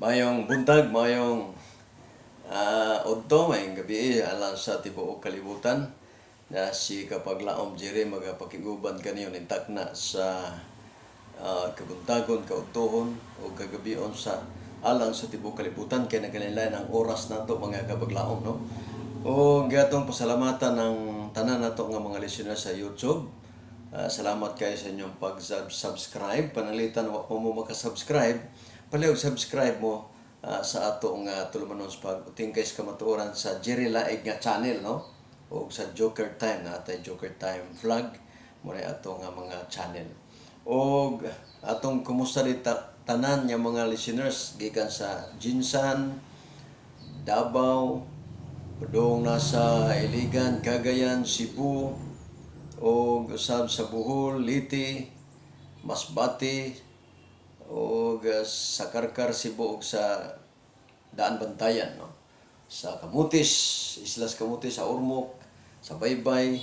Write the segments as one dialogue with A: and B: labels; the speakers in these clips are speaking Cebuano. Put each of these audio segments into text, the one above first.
A: Mayong buntag, mayong udto, mayong gabi alang sa tibuok kalibutan na si Kapaglaom Jerry magapakiguban kaniyo ning takna sa kabuntagon, kaudtohon o kagabion sa alang sa tibuok kalibutan kay nagkalain ang oras nato, mga kapaglaom, no? O gatong pasalamatan ang tanan nato nga mga listener sa YouTube. Salamat kayo sa inyong pag-subscribe. Pananglitan wa pa mo makasubscribe, palihog subscribe mo sa ato nga tulumanon sa pag-utingkay sa kamatuoran sa Jerry Laig nga channel, no? O sa Joker Time na atay Joker Time vlog mo na ato nga mga channel. Og atong kumusta di tanan nga mga listeners gikan sa Jinsan, Davao, padung nasa Iligan, Cagayan, Cebu, og usab sa Bohol, Leyte, Masbate, og sa Carcar, Cebu, og sa Daan Bantayan, no? Sa Camotes, Islas Camotes, sa Ormoc, sa Baybay,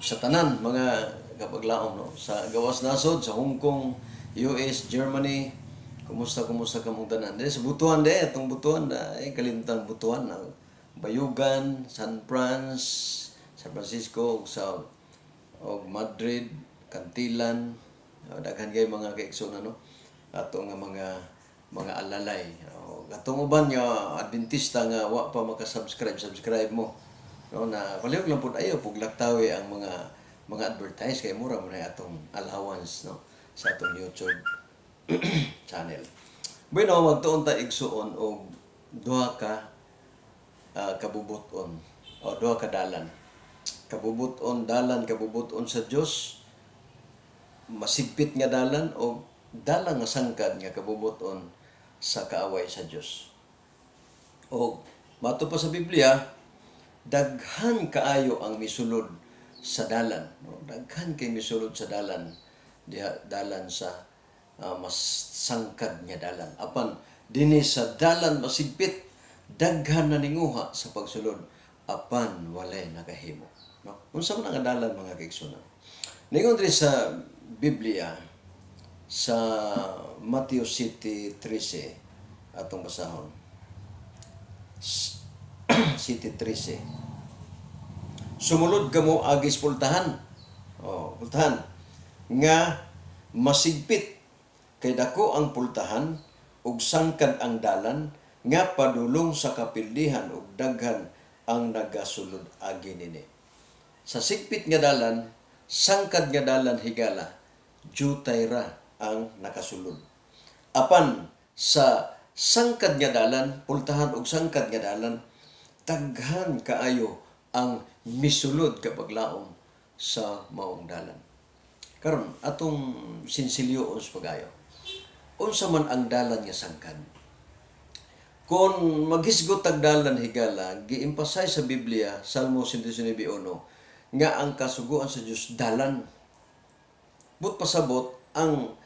A: sa tanan mga kapaglaom, no? Sa gawas nasod, sa Hong Kong, US, Germany, kumusta kumusta kamong tanan? Dili sa Butuan de, atong Butuan na eh, kalimtang Butuan na Bayugan, San Francisco, ug sa og Madrid, Cantilan, daghan kay mga kaigsoon, no? Ato nga mga alalay. O atong uban nga Adventista nga wa pa maka-subscribe, subscribe mo. No, na palihog lang pud ayo pug laktawi ang mga advertise kay mura man na atong allowance, no, sa atong YouTube channel. Bueno, magtuon ta, igsuon, og duha ka kabubuton o duha ka dalan. Kabubuton dalan, kabubuton sa Dios, masigpit nga dalan o dalan nga sangkad nga kabubuton sa kaaway sa Dios. O mato pa sa Biblia, daghan kaayo ang misulod sa dalan, no? Daghan kay misulod sa dalan diha, dalan sa mas sangkad nga dalan. Apan dinhi sa dalan masigpit, daghan na ninguha sa pagsulod apan walay nakahimo, no? Unsa man ang dalan, mga kaigsuonan? Ningon diri sa Biblia sa Mateo 7:13, atong basahon. 7:13. "Sumulod kamo agis pultahan." Oh, pultahan nga masigpit, kay dako ang pultahan ug sangkad ang dalan nga padulong sa kapildihan ug daghan ang nagasulod agi nini. Sa sigpit nga dalan, sangkad nga dalan, higala, jutay ra ang nakasulod. Apan sa sangkad nga dalan, pultahan og sangkad nga dalan, daghan kaayo ang misulod, kapaglaom, sa maong dalan. Karon atong sinsilyoon sa pag-ayo. Unsa man ang dalan nga sangkad? Kung maghisgot tag dalan, higala, gi-emphasize sa Biblia, Salmo 119:1, nga ang kasuguan sa Dios dalan. But pasabot, ang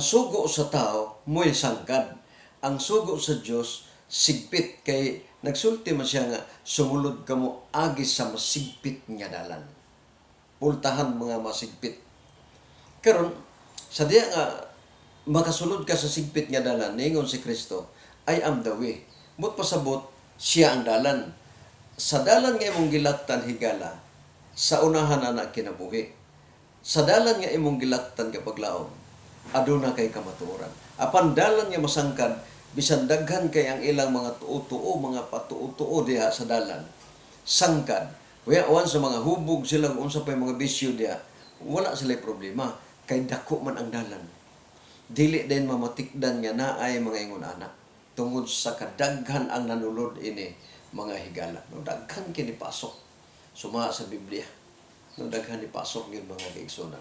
A: sugo sa tao mo'y sangkad. Ang sugo sa Dios sigpit, kay nagsulti man siya nga sumulod kamo agi sa masigpit nga dalan. Pultahan mga masigpit. Karon sa diya nga makasulod ka sa sigpit nga dalan, ningon si Kristo, "I am the way." But pasabot, siya ang dalan. Sa dalan nga imong gilaktan, higala, sa unahan ana kinabuhi. Sa dalan nga imong gilaktan, kapaglaom, aduna kay kamatuoran. Apan dalan nga masangkad, bisan daghan kay ang ilang mga tuo-tuo, mga patuo-tuo diha sa dalan, sangkad. Wa sa mga hubog sila, unsa pa yung mga bisyo diha, wala sila problema kay dako man ang dalan. Dili din mamatikdan nga naay mga ingon ana tungod sa kadaghan ang nanulod ini, mga higala. No, daghan kini pasok suma sa Biblia. No, daghan ni pasok gyud, mga kaigsuonan.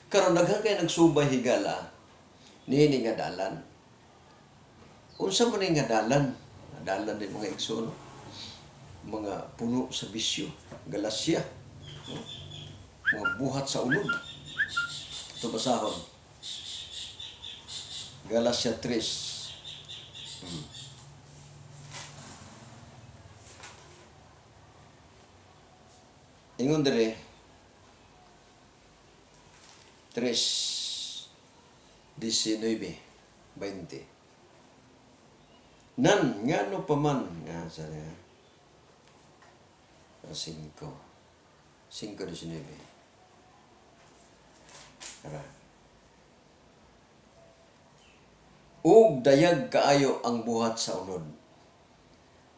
A: Karon daghan kay nagsubay, higala, niini nga dalan. Unsa man ni nga dalan? Dalan din, mga igsoon, no? Mga puno sa bisyo, Galacia, no? Mga buhat sa ulod. Ito basahon. Galacia 3. Ingon dire 3:19, 20. Nan ngano pa man nga sa 5 5:19. Tara. Ug dayag kaayo ang buhat sa unod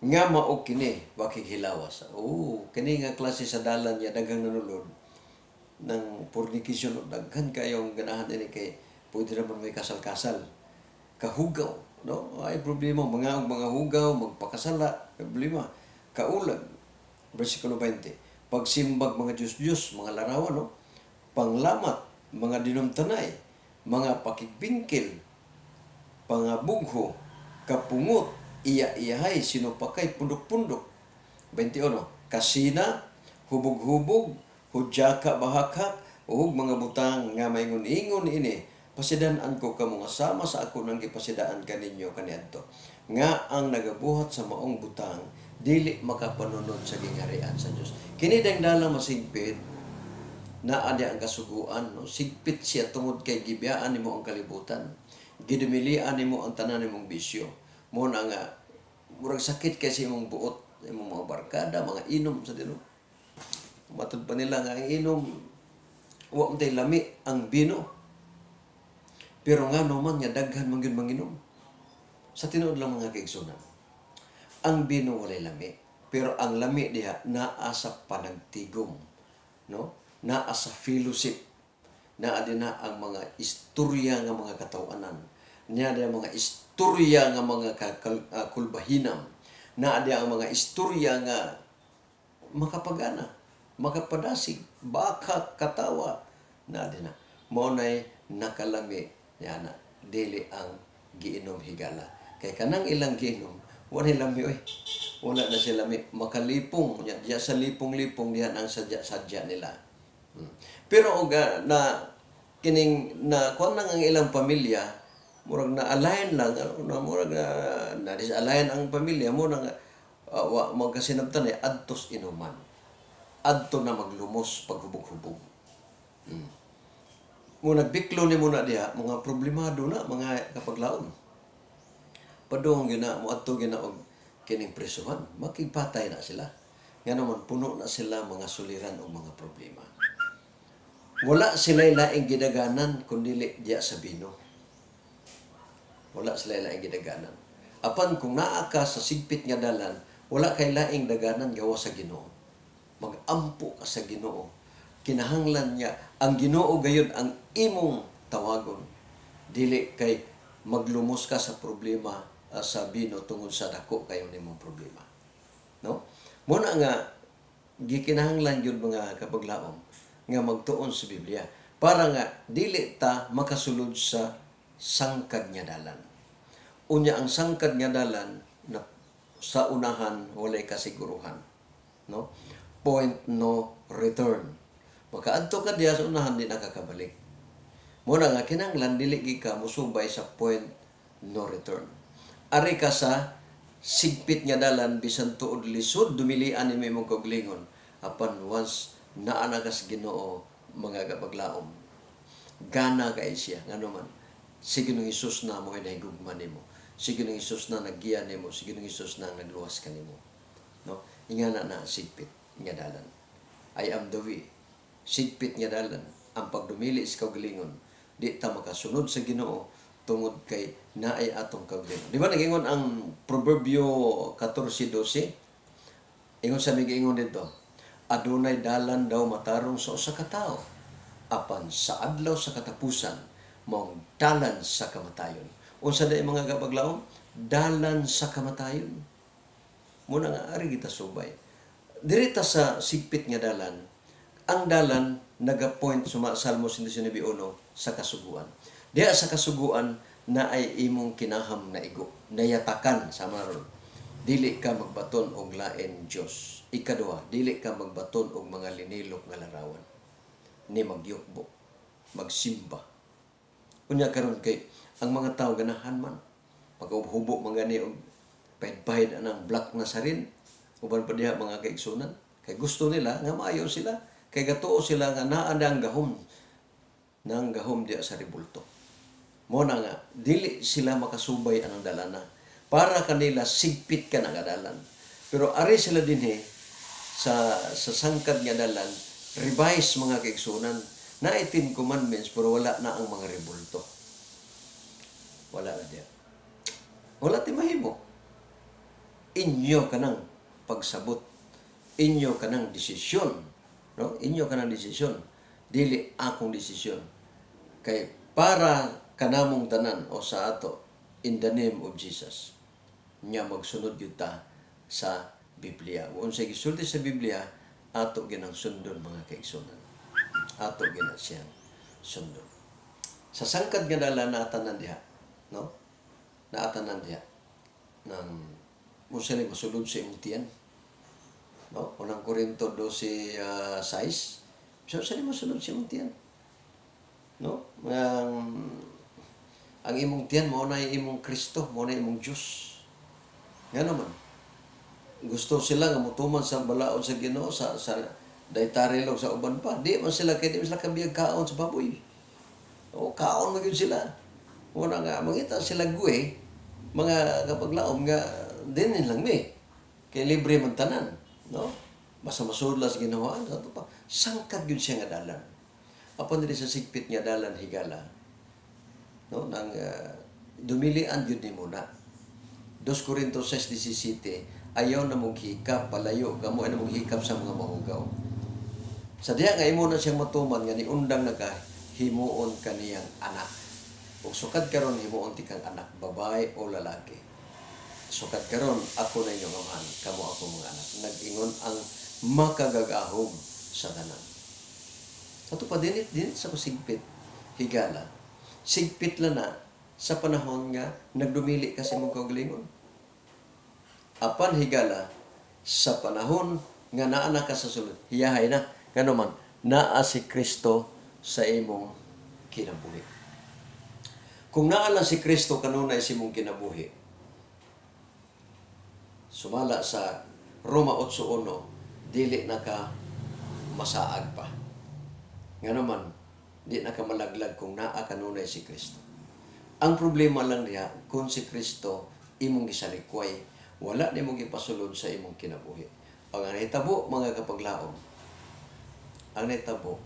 A: nga mao kini makighilawas. Oh, kini nga klase sa dalan niya daghang nanulod ng fornication, daghan kayong ganahan ini kay pwede naman may kasal-kasal. Kahugaw, no? Ay problema mga og mga hugaw magpakasala, problema. Kaulag. Versikulo 20. Pagsimbag mga Diyos-Diyos, mga larawan, no? Panglamat, mga dinumtanay, mga pakigbingkil, pangabugho, kapungot, iya-iyahay, sinupakay, pundok-pundok. 21. Kasina, hubog-hubog, hudyaka bahakhak, ug mga butang nga maingon-ingon ini, pasidan-an ko kamo nga sama sa ako nang gipasidaan kaninyo kaniadto. Nga ang nagabuhat sa maong butang, dili makapanunod sa gingharian sa Dios. Kini dang dalang masigpit, naa di ang kasuguan, no? Sigpit siya tungod kay gibiyaan nimo ang kalibutan. Gidumilian nimo ang tanan nimong bisyo. Mo na nga murag sakit kay sa imong buot, imong mga barkada, mga inom sa dino. Matud pa nila nga ang inom wa man tay lami ang bino. Pero nga man nga daghan man gyud manginom. Sa tinuod lang, mga kaigsunan, ang bino walay lami, pero ang lami diha naa sa panagtigom, no? Naa sa fellowship. Naa din na ang mga istorya nga mga katawanan. Naa din ang mga istorya nga mga kulbahinam. Naa din ang mga istorya nga makapagana, makapadasig, baka katawa. Naa din na. Mao nay nakalami niya na dili ang giinom higala. Kay kanang ilang giinom, wala lami oy. Wala na sila lami. Makalipong nya diya sa lipong-lipong diyan ang sadya-sadya nila. Pero og na kining na kuan lang ang ilang pamilya, murag na align lang na murag na na disalign ang pamilya mo na nga wa magkasinabtan eh adtos inuman. Adto na maglumos paghubog-hubog. Mo nagbiklo ni mo na diha, mga problemado na mga kapaglaom. Padung gina mo adto gina og kining presuhan, makigpatay na sila. Nga naman puno na sila mga suliran o mga problema. Wala sila laing gidaganan kun dili diya sa bino. Wala sila laing gidaganan. Apan kung naa ka sa sigpit nga dalan, wala kay laing daganan gawas sa Ginoo. Magampo ka sa Ginoo. Kinahanglan niya ang Ginoo gayud ang imong tawagon. Dili kay maglumos ka sa problema sa bino tungod sa dako kayo nimong problema. No? Muna nga gikinahanglan gyud, mga kapaglaom, nga magtuon sa Biblia para nga dili ta makasulod sa sangkad nga dalan. Unya ang sangkad nga dalan na sa unahan walay kasiguruhan. No? Point no return. Makaadto ka diya sa unahan, di nakakabalik. Muna nga kinahanglan dili gid ka musubay sa point no return. Ari ka sa sigpit nga dalan bisan tuod lisod dumilian nimo imong kaugalingon, apan once naa na ka sa Ginoo, mga kapaglaom, gana kay siya. Ngano man si Ginoong Hesus na mo nahigugma nimo, si Ginoong Hesus na naggiya nimo, si Ginoong Hesus na nagluwas kanimo, no? Ingana na sigpit nga dalan. I am the way. Sigpit nga dalan ang pagdumili sa kaugalingon. Di ta makasunod sa Ginoo tungod kay naay atong kaugalingon. Di ba nagingon ang Proverbio 14:12? Ingon sa may giingon dito, adunay dalan daw matarong sa usa ka tawo, apan sa adlaw sa katapusan maong dalan sa kamatayon. Unsa day, mga kapaglaom? Dalan sa kamatayon. Muna nga ari kita subay. Diri ta sa sigpit nga dalan. Ang dalan naga-point suma Salmo 119 sa kasuguan. Diha sa kasuguan na ay imong kinaham na igo, nayatakan sa maron. Dili ka magbaton og lain Dios. Ikaduha, dili ka magbaton og mga linilok nga larawan. Ni magyukbo, magsimba. Unya karon kay ang mga tao ganahan man paghubo man gani og pahid-pahid anang Black Nazarene, uban pa diha, mga kaigsunan, kay gusto nila nga maayo sila, kay gatuo sila nga naa na ang gahom nang gahom diha sa rebulto. Mo na nga dili sila makasubay anang dalana. Para kanila sigpit ka na nga dalan. Pero ari sila dinhi sa sangkad nga dalan, revise, mga kaigsunan, na 10 Commandments pero wala na ang mga rebulto. Wala na diya. Wala ti mahimo. Inyo kanang pagsabot. Inyo kanang desisyon. No? Inyo kanang desisyon. Dili akong desisyon. Kay para kanamong tanan o sa ato, in the name of Jesus. Nya magsunod gyud ta sa Biblia. Kung unsay gisulti sa Biblia, ato ginang sundon, mga kaigsunan. Ato gina siyang sundon. Sa sangkad nga dalan naatanan diha, no? Naatanan diha ng unsa ni masulod sa imong tiyan. No? Unang Korinto 12, 6. So, unsa ni masulod sa imong tiyan? No? Ang imong tiyan mao na imong Kristo, mao na imong Dios. Nga naman, gusto sila nga mutuman sa balaod sa Ginoo sa dietary law, sa uban pa. Di man sila kay di man sila kabiyag kaon sa baboy. O kaon man gyud sila. Muna nga mangita sila guwe, mga kapaglaom, nga dinin lang mi. Kay libre man tanan, no? Basta masudla sa Ginoo sa ato pa. Sangkad gyud siya nga dalan. Apan diri sa sigpit nga dalan, higala, no, nang dumilian gyud nimo na. 2 Corinto 6:17, ayaw na mong hikap, palayo kamo, ayaw na mong hikap sa mga mahugaw. Sa diha nga imo na siyang matuman nga niundang na ka, himuon kaniyang anak. Ug sukad karon himuon ti kang anak, babae o lalaki. Sukad karon ako na inyong amahan, kamo ako mga anak. Nag-ingon ang makagagahom sa tanan. Ato pa dinit dinit sa pasigpit, higala. Sigpit lang na sa panahon nga nagdumili ka sa imong kaugalingon. Apan higala, sa panahon nga naa na ka sa sulod, hiyahay na. Ngano man, naa si Kristo sa imong kinabuhi. Kung naa lang si Kristo kanunay sa imong kinabuhi, sumala sa Roma 8.1, dili na ka masaag pa. Nga naman, di na ka malaglag kung naa kanunay si Kristo. Ang problema lang diha, kung si Kristo imong gisalikway, wala nimo gipasulod sa imong kinabuhi. Ang nahitabo, mga kapaglaom, ang nahitabo,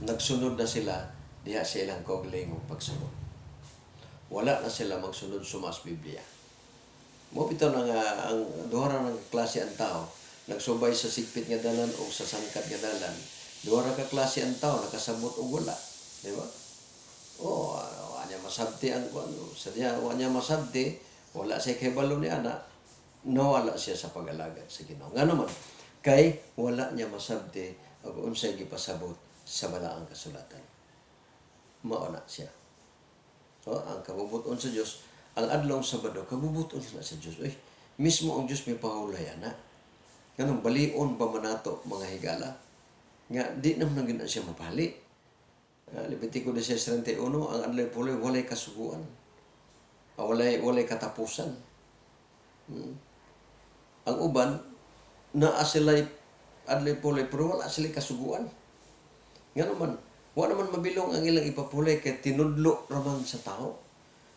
A: nagsunod na sila diha sa ilang kaugalingong pagsabot. Wala na sila magsunod sumas Biblia. Mo bitaw na nga ang duha ra ng klase ang tao, nagsubay sa sigpit nga dalan o sa sangkad nga dalan. Duha ra ka klase ang tao, nakasabot og wala, di ba? Oh, wa niya masabti ang kuan. Sa diha wa niya masabti, wala siya kahibalo ni ana, nawala siya sa pag-alagad sa Ginoo. Ngano man, kay wala niya masabti og unsay gipasabot sa balaang kasulatan. Mao na siya. So, ang kabubuton sa Dios, ang adlaw Sabado, kabubuton na sa Dios. Uy, mismo ang Dios may pahulay ana. Nganong balion pa man nato, mga higala? Nga di naman na siya mapali. Levitico 16:31, ang adlaw puloy walay kasuguan. Walay katapusan. Ang uban naa sila adlaw puloy pero wala sila kasuguan. Nga naman, wa naman mabilong ang ilang ipapulay kay tinudlo raman sa tao.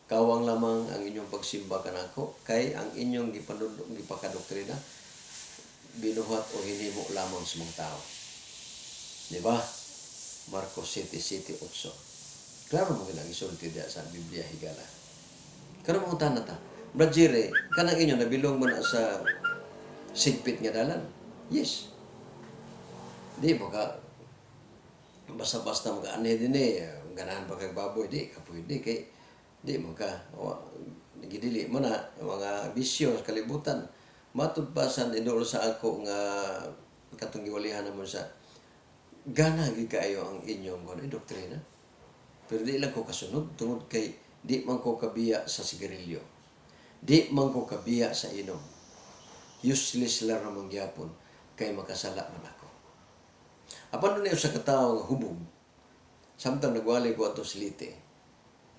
A: Kawang lamang ang inyong pagsimba kanako kay ang inyong gipanudlo, gipakadoktrina, binuhat o hinimo lamang sa mga tao. Di ba? Marcos 7:7-8. Klaro mo ginang isulti diya sa Biblia, higala. Karon mga na ta. Brad Jerry, kanang inyo nabilong mo na sa sigpit nga dalan? Yes. Di mo ka basta-basta mag-anhi din eh. Ganahan pa kag baboy, di ka pwede kay di mo ka gidili mo na mga bisyo sa kalibutan. Matud pa sa idol sa ako nga katong giwalihan mo sa gana gyud kaayo ang inyong kuan doktrina. Pero di lang ko kasunod tungod kay di man ko kabiya sa sigarilyo. Di man ko kabiya sa inom. Useless lang ramang gyapon kay makasala man ako. Apan nun sa katawo nga hubog, samtang nagwali ko ato silite,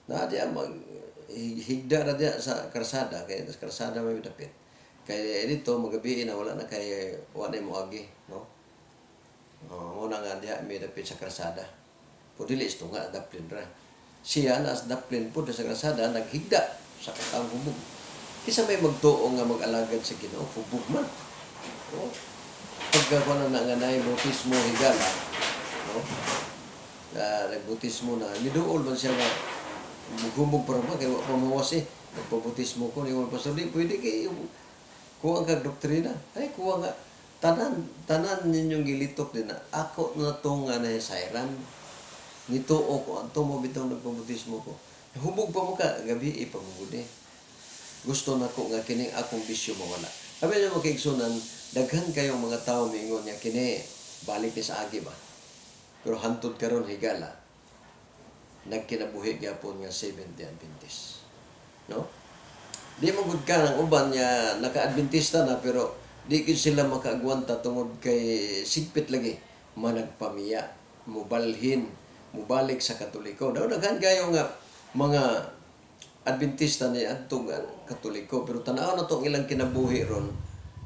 A: na diya mag higda ra diya sa karsada kay sa karsada may dapit. Kay dito magabi na wala na kay wa na mo agi, no? Oh, muna nga diha may dapit sa karsada. Po dili isto nga daplin ra. Siya na sa daplin po sa karsada naghigda. Sa katawong hubog. Kinsa may magtuo nga mag-alagad sa Ginoo, hubog man. Oh. Pagka kuno na nga naay bautismo, higala, no? Na nagbautismo na, miduol man siya nga mughubog para ba kay wa pa mawas eh. Nagpabautismo ko ni pastor, di pwede kay kuha kag doktrina. Ay, kuha nga tanan tanan ninyong gilitok din na ako na to nga nasayran nituo ko adto mo bitaw nagpabautismo ko. Hubog pa mo ka gabi ipamugod eh. Gusto nako nga kining akong bisyo mawala. Sabi niyo, mga kaigsunan, daghan kayong mga tao miingon nga kini balik ni sa agi ba. Pero hantod karon, higala, nagkinabuhi gyapon nga Seventh Adventist. No? Di mo gud ka ng uban nga naka-Adventista na pero di gyud sila makaagwanta tungod kay sigpit lagi managpamiya, mubalhin, mubalik sa Katoliko. Daw daghan kayo nga mga Adventista ni adto nga Katoliko pero tan-aw na to ang ilang kinabuhi ron.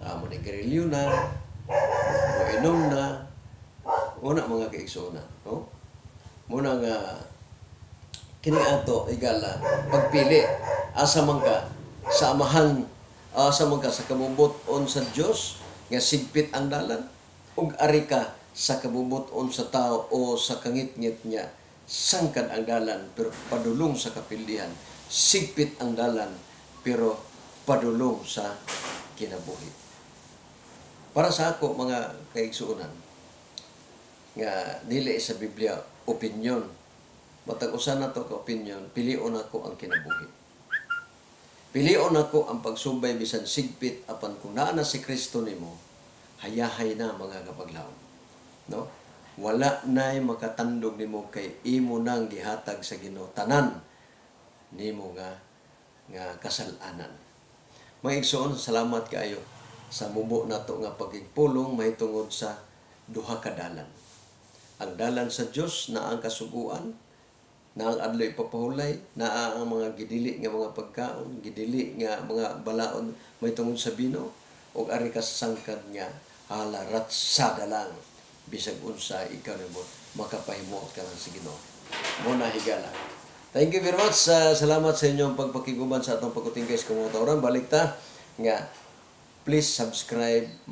A: Mo nigarilyo na, mo inom na, una mga kaigsoona, no? Muna nga kini ato, higala, pagpili, asa man ka sa Amahan, asa man ka sa kabubut-on sa Dios nga sigpit ang dalan ug ari ka sa kabubut-on sa tao o sa kangitngit niya, sangkad ang dalan pero padulong sa kapildihan, sigpit ang dalan pero padulong sa kinabuhi. Para sa ako, mga kaigsuonan, nga dili sa Biblia, opinion, matag usa na to ka opinion, pilion ako ang kinabuhi. Pilion ako ang pagsubay bisan sigpit, apan kung naa na si Kristo nimo, hayahay na, mga kapaglaom. No? Wala na'y makatandog nimo kay imo nang gihatag sa Ginoo tanan nimo nga kasal-anan. Mga igsoon, salamat kaayo sa mubo nato nga pagigpulong mahitungod sa duha ka dalan. Ang dalan sa Dios na ang kasuguan, na ang adlaw ipapahulay, na ang mga gidili nga mga pagkaon, gidili nga mga balaod mahitungod sa bino, ug ari ka sa sangkad nga hala ratsada lang bisag unsa ikaw nimo makapahimuot ka lang sa Ginoo. Mo na, higala. Thank you very much. Salamat sa inyong pagpakiguban sa atong pagkutingkay sa kamutaoran. Balik ta nga please subscribe.